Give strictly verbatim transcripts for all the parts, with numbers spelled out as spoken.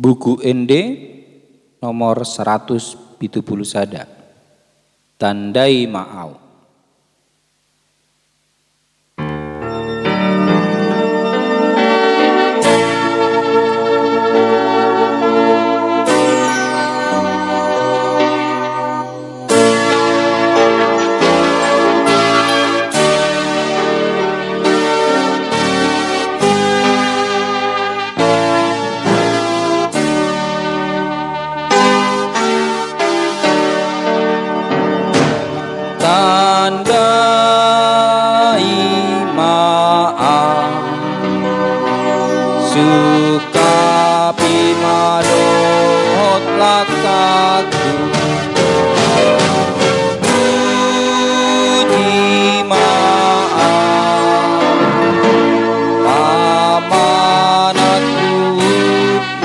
Buku Ende nomor seratus pitu pulu sada. Tandai ma au. Tandai ma au, sungkapi ma dohot langkangku. Puji ma au, pamananku,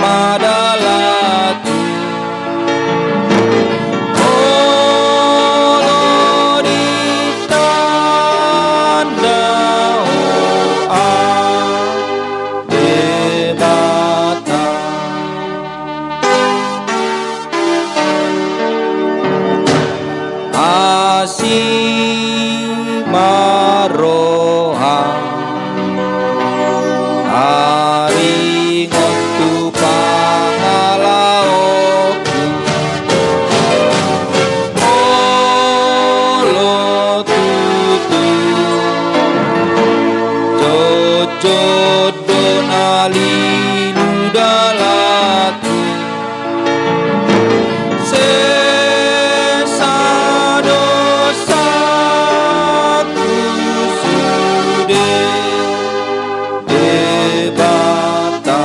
ma dalanku. Olo ditanda Ho au Debata. Asi ma roham, taringot tu pangalaoku. Olo tutu, jotjot do na lilu dalanku. Sesa dosaku sude, Debata.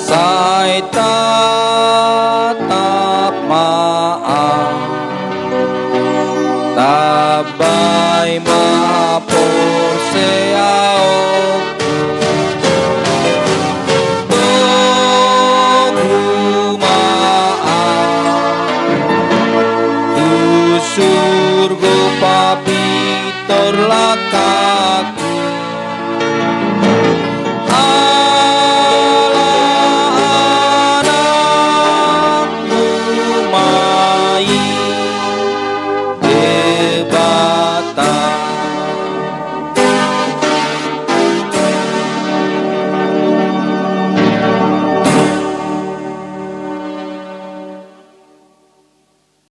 Sai tatap ma au, tambai ma haporseaonku. Togu ma au tu surgo, papintor langkangku.